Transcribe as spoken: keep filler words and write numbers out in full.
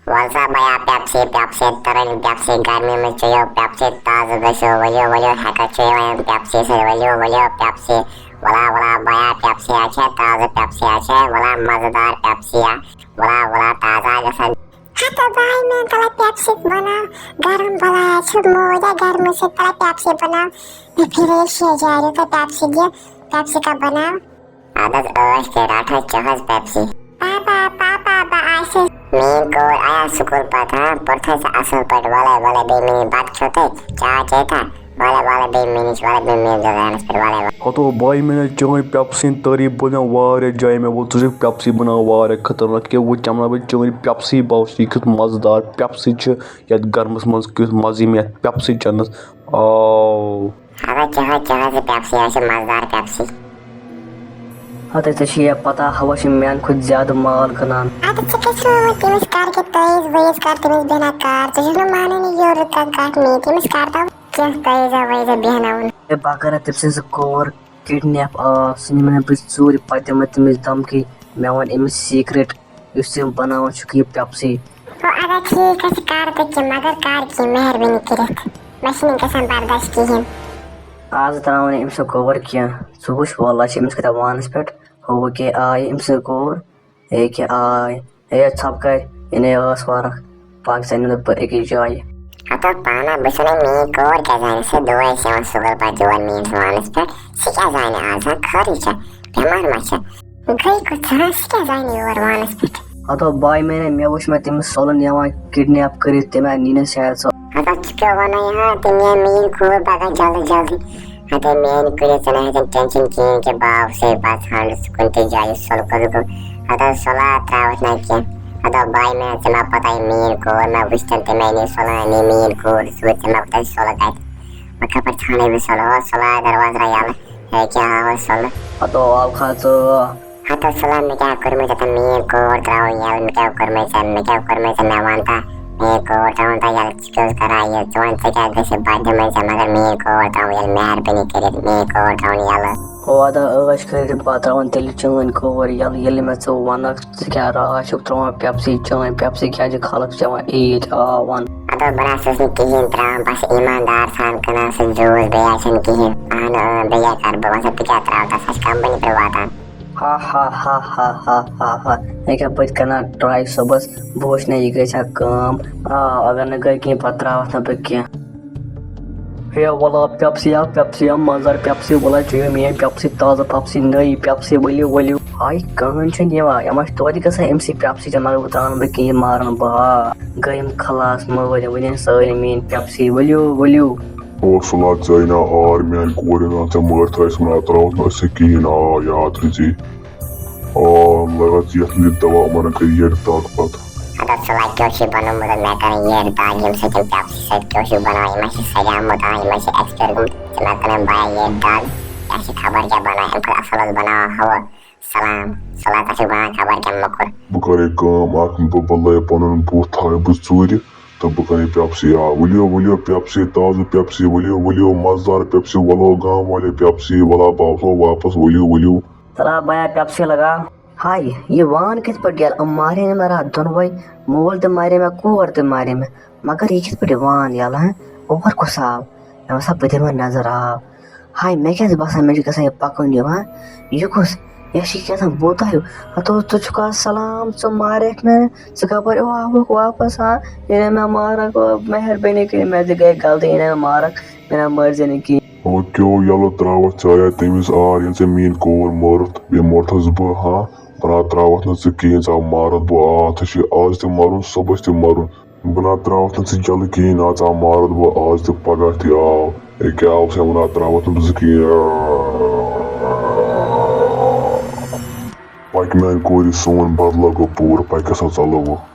وَلسا بیا Pepsi, Pepsi ترٕنۍ، Pepsi گرمی منٛز چیٚیِو، پیپسی تازٕ گٔژھِو، ؤلِو، ؤلِو، ہٮ۪کتھ چھُ یِوان پیپسی سۭتۍ، ؤلِو، ؤلِو، پیپسی، وَلا، وَلا، بیا پیپسی ہا چھےٚ، تازٕ پیپسی ہا چھےٚ، وَلا، مَزٕدار پیپسی ہا، وَلا، وَلا، تازٕ ہا گژھان۔ ہتو بھائی، میں تلا پیپسی بناو، گرم بلایا چھُ موجا گرمی سے تلا پیپسی بناو۔ میں پھر شیجاری کا پیپسی دیا، پیپسی کا بناو۔ اَدٕ حظ عٲش کٔرِتھ رَٹھ حظ چہٕ حظ پیپسی۔ پاپا، پاپا، بہٕ آسہٕ۔ میٛٲنۍ کوٗر آیا سکوٗل پَتہٕ، ہاں، پوٚرتھَے ژٕ اَصٕل پٲٹھۍ، وَلَے، وَلَے، بیٚیہِ مےٚ نِش بَتہٕ کھیوٚتھَے، چاے چیٚتھا، وَلَے، وَلَے، بیٚیہِ مےٚ نِش، وَلَے، بیٚیہِ میٛٲنِس زَنانَس پٮ۪ٹھ، وَلَے، وَلَے۔ ہتو بھائی، میں نے چٲنۍ پیپسی تعریٖف بوزان واریاہ جایہِ، مےٚ ووٚن، ژٕ چھُکھ پیپسی بَناوان واریاہ خطرناک، کیٛاہ وۄنۍ چَمناو بہٕ چٲنۍ پیپسی، بہٕ وٕچھِ یہِ کیُتھ مَزٕدار پیپسی چھِ، یَتھ گرمَس منٛز کیُتھ مَزٕ یِم یَتھ پیپسی چٮ۪نَس۔ آو۔ اَدٕ چہٕ حظ، چہٕ حظ یہِ پیپسی، یہِ حظ چھِ مَزٕدار پیپسی۔ ہتہٕ ژےٚ چھے یا پتہ، ہوا چھِ میانہِ کھۄتہٕ زیادٕ مال کٕنان۔ اَدٕ ژٕ کیٛاہ چھُکھ وَنان تٔمِس؟ کر کہِ تٲویٖز وٲویٖز کر تٔمِس بِنا کار، ژٕ چھُکھ نہٕ مانٲنی یورٕ کانٛہہ کَتھ میٛٲنۍ، تٔمِس کر تام کینٛہہ تٲویٖزا وٲویٖزا بیٚہناوُن۔ ہے، بہٕ اگر تٔمۍ سٕنٛز کوٗر کِڈنیپ آو، سُہ نِمہٕ بہٕ ژوٗرِ، پتہٕ دِمہٕ تٔمِس دھمکی، مےٚ وَن أمِس سیٖکرِٹ۔ یُس ژٕ بناوان چھُکھ یہِ پیپسی۔ ہو، اگر ٹھیٖک آسہِ، کر تہٕ کینٛہہ، مگر کر کینٛہہ، مہربٲنی کٔرِتھ۔ مےٚ چھُنہٕ گژھان برداش کِہیٖنۍ۔ آز ترٛاوَن أمۍ سٕنٛز کوٗر کینٛہہ۔ ژٕ وٕچھ، واللہ چھِ أمِس کۭتیٛاہ وانَس پٮ۪ٹھ۔ ہو، کیٛاہ آے أمۍ سٕنٛز کوٗر؟ ہے، کیٛاہ آے؟ ہے، ژھۄپہٕ کَرِ، یہِ نے ٲس فرق۔ پاکستانی دوٚپ پَتہٕ أکِس جایہِ۔ ہتو پانا، بہٕ چھُس وَنان، میٛٲنۍ کوٗر کیٛاہ زانہِ، سۄ دۄہَے چھِ یِوان سکوٗل پَتہٕ یور میٛٲنِس وانَس پٮ۪ٹھ۔ سُہ کیٛاہ زانہِ آز، ہا، خٲرٕے چھا؟ بٮ۪مار ما چھےٚ؟ گٔے کُس ژھٕنان، سُہ کیٛاہ زانہِ یور وانَس پٮ۪ٹھ؟ ہتو بھائی، میں نے، مےٚ وٕچھ مےٚ تٔمِس سولن یِوان کِڈنیپ کٔرِتھ، تٔمۍ آے نِنَس شاید سۄ۔ ہتو ژٕ کیٛاہ وَنان یہِ، ہا، تٔمۍ نِیے میٛٲنۍ کوٗر پگاہ جلدی جلدی۔ ہتو میٛٲنۍ کُلۍ، ژٕ نہ ہیٚکَن ٹٮ۪نشَن کِہیٖنۍ کہِ بہٕ آوسَے، بہٕ ژھانٛڈٕ سُہ کُنہِ تہِ جایہِ، سۄلہٕ کوٚت گوٚو۔ ہتو سۄلہٕ ہا ترٛاوَتھ نہ کینٛہہ۔ ہتو بھائی، میں ژےٚ ما پَتہ یہِ میٛٲنۍ کوٗر، مےٚ وٕچھ تٔمۍ، تٔمۍ آے نِیے سۄلہٕ، ہا نِیے میٛٲنۍ کوٗر، ژٕ وٕچھ ژےٚ ما پَتہ یہِ سۄلہٕ کَتہِ۔ وۄنۍ کَپٲرۍ ژھانٛڈے بہٕ سۄلہٕ، ہو سۄلہٕ آے دروازٕ درٛاو یَلہٕ۔ ہے کیٛاہ آو سۄلہٕ؟ ہتو آو کھا ژٕ۔ ہتو سۄلہٕ، مےٚ کیٛاہ کوٚرمُت ژےٚ تہٕ میٛٲنۍ کوٗر ترٛاوو یَلہٕ، مےٚ کیٛاہ کوٚرمُت ژےٚ، مےٚ کیٛاہ کوٚرمُت ژےٚ، مےٚ وَن تہٕ، میٛٲنۍ کوٗر ترٛاوُن تہٕ یَلہٕ، ژٕ کیٛاہ اوس کَران یہِ، ژٕ وَن ژےٚ کیٛاہ گژھِ، بہٕ دِمَے ژےٚ، مگر میٛٲنۍ کوٗر ترٛاوُن یَلہٕ، مہربٲنی کٔرِتھ میٛٲنۍ کوٗر ترٛاوُن یَلہٕ۔ ہو ادا عٲش کٔرِتھ، بہٕ ترٛاوَن تیٚلہِ چٲنۍ کوٗر یَلہٕ، ییٚلہِ مےٚ ژٕ وَنَکھ، ژٕ کیٛاہ راز چھُکھ ترٛاوان پیپسی، چٲنۍ پیپسی کیٛازِ خلق چٮ۪وان عیٖد آو وَن۔ اَدٕ بہٕ نہ سا چھُس نہٕ کِہیٖنۍ ترٛاوان، بہٕ چھُس ایٖماندار سان کٕنان سُہ جوٗس، بیٚیہِ آسان کِہیٖنۍ۔ اَہَن، اۭں، بیٚیہِ کیٛاہ کَرٕ بہٕ؟ وۄنۍ چھَس بہٕ کیٛاہ ترٛاوٕ تَتھ، سۄ چھِ کَمپٔنی پٮ۪ٹھ واتان۔ ہا ہا ہا ہا ہا ہا ہا۔ یہِ کیٛاہ بہٕ تہِ کَرٕ نا ٹراے صُبحَس، بہٕ وٕچھِ نا یہِ گژھِ ہا کٲم۔ آ، اگر نہٕ گٔے کِہیٖنۍ، پَتہٕ ترٛاوَتھ نہٕ بہٕ کینٛہہ۔ ہے وَلا پیپسی ہا، پیپسی ہا، مَزٕدار پیپسی، وَلا چیٚیِو میٛٲنۍ پیپسی، تازٕ پیپسی، نٔے پیپسی، ؤلِو، ؤلِو۔ ہاے، کٕہٕنۍ چھُنہٕ یِوان، یِم ہا چھِ توتہِ گژھان أمۍ سٕے پیپسی چٮ۪تھ، مگر بہٕ ترٛاوَن نہٕ بیٚیہِ کِہیٖنۍ، مارَن بہٕ، آ۔ گٔے یِم خلاص مٲرۍ، وۄنۍ أنۍ سٲری میٛٲنۍ پیپسی، ؤلِو، ؤلِو۔ او سُلا، ژٕ نا آر میٛانہِ کورِ، نا ژےٚ مٲرۍ تھٲے، أسۍ مہ ترٛاوَتھ نہٕ أسۍ کِہیٖنۍ، آ، یاد تھٲیزِ۔ آ، لگا ژٕ یَتھ نہٕ دوا یِمَن کٔرۍ یٔڈ دگ پَتہٕ۔ اَدٕ سُلا کیٛاہ چھُے بَنومُت، مےٚ کَرَن یٔڈ دگ ییٚمہِ سۭتۍ یِم پیپسی سۭتۍ کیٛاہ چھُے بَناوان، یِم ہا چھِ سَجان مُتان، یِم ہا چھِ ایکسپائر گٔمٕتۍ، تِم ہا کَرَن بَیا یٔڈ دگ، یہِ ہا چھِ خبر کیٛاہ بَناوان، اَمہِ کھۄتہٕ اَصٕل اوس بَناوان ہُہ سلام، سُلا ژےٚ چھُے بَناوان خبر کیٛاہ موٚکُر۔ بہٕ کَرٕ کٲم اَکھ، بہٕ بدلٲیِو پَنُن بُتھ، تھاوَے بہٕ ژوٗرِ تہٕ بہٕ کَرٕ پیپسی، آ، ؤلِو، ؤلِو، پیپسی، تازٕ پیپسی، ؤلِو، ؤلِو، مَزٕدار پیپسی، وَلو گام والے پیپسی، وَلا بہٕ آسو واپَس، ؤلِو، ؤلِو۔ تلا بایا پیپسی لگا۔ ہاے، یہِ وان کِتھ پٲٹھۍ گیل؟ یِم مارے نہٕ مےٚ راتھ دۄنوَے، مول تہِ مارے مےٚ، کور تہِ مارے مےٚ، مگر یہِ کِتھ پٲٹھۍ وان یَلہٕ، ہہ؟ اور کُس آو؟ مےٚ باسان، بہٕ دِمہٕ نظر، آو۔ ہاے، مےٚ کیٛازِ باسان، مےٚ چھُ گژھان یہِ پَکُن ہیوٗ، ہہ؟ یہِ کُس؟ یہِ چھِ کیٛاہ تام بوٗتا ہیوٗ۔ ہتو، ژٕ چھُکھ آز سلام، ژٕ مارکھ مےٚ، ژٕ کَپٲرۍ آوُکھ واپَس، ہہ؟ یہِ نَے مےٚ مارکھ، مہربٲنی کٔرِتھ، مےٚ تہِ گٔے غلطی، یہِ نَے مےٚ مارکھ، مےٚ نَے مٲرۍ زِ نہٕ کِہیٖنۍ۔ او کیو یَلہٕ ترٛاوَتھ ژٕ آیا تٔمِس آر، ییٚمۍ ژےٚ میٛٲنۍ کور مٲرٕتھ، بیٚیہِ مورتھَس بہٕ، ہا؟ بہٕ نہ ترٛاوَتھ نہٕ ژٕ کِہیٖنۍ، ژٕ ہا مارَتھ بہٕ، آ، ژےٚ چھُے آز تہِ مَرُن، صُبحَس تہِ مَرُن۔ بہٕ نہ ترٛاوَتھ نہٕ ژٕ جَلہٕ کِہیٖنۍ، آ، ژٕ ہا مارَتھ بہٕ آز تہِ پَگاہ تہِ، آ۔ ہے کیٛاہ آوُس ہے وَنان، ترٛاوَتھ نہٕ بہٕ ژٕ کِہیٖنۍ۔ پَکہِ میٛانہِ کورِ سون بدلہٕ گوٚو پوٗرٕ، پَکہِ سا ژَلو وۄنۍ۔